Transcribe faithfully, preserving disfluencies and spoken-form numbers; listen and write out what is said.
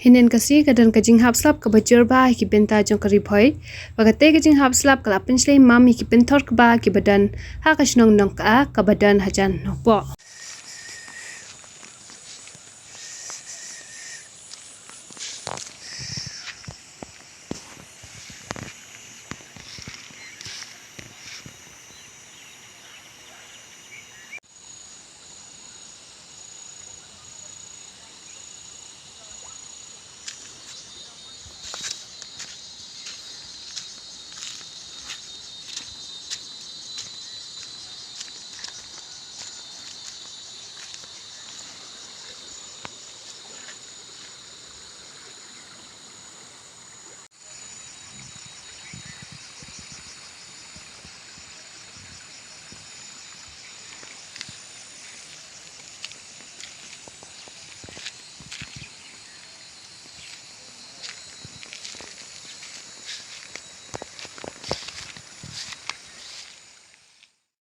Hynnin ka sngi ka don ka jinghap slap kaba jur bha ha ki bynta jong ka Ri Bhoi, bad katei ka jinghap slap ka la pynshlei mam ïa ki pynthor kba kiba don ha ka shnong Nongkha kaba don hajan Nongpoh.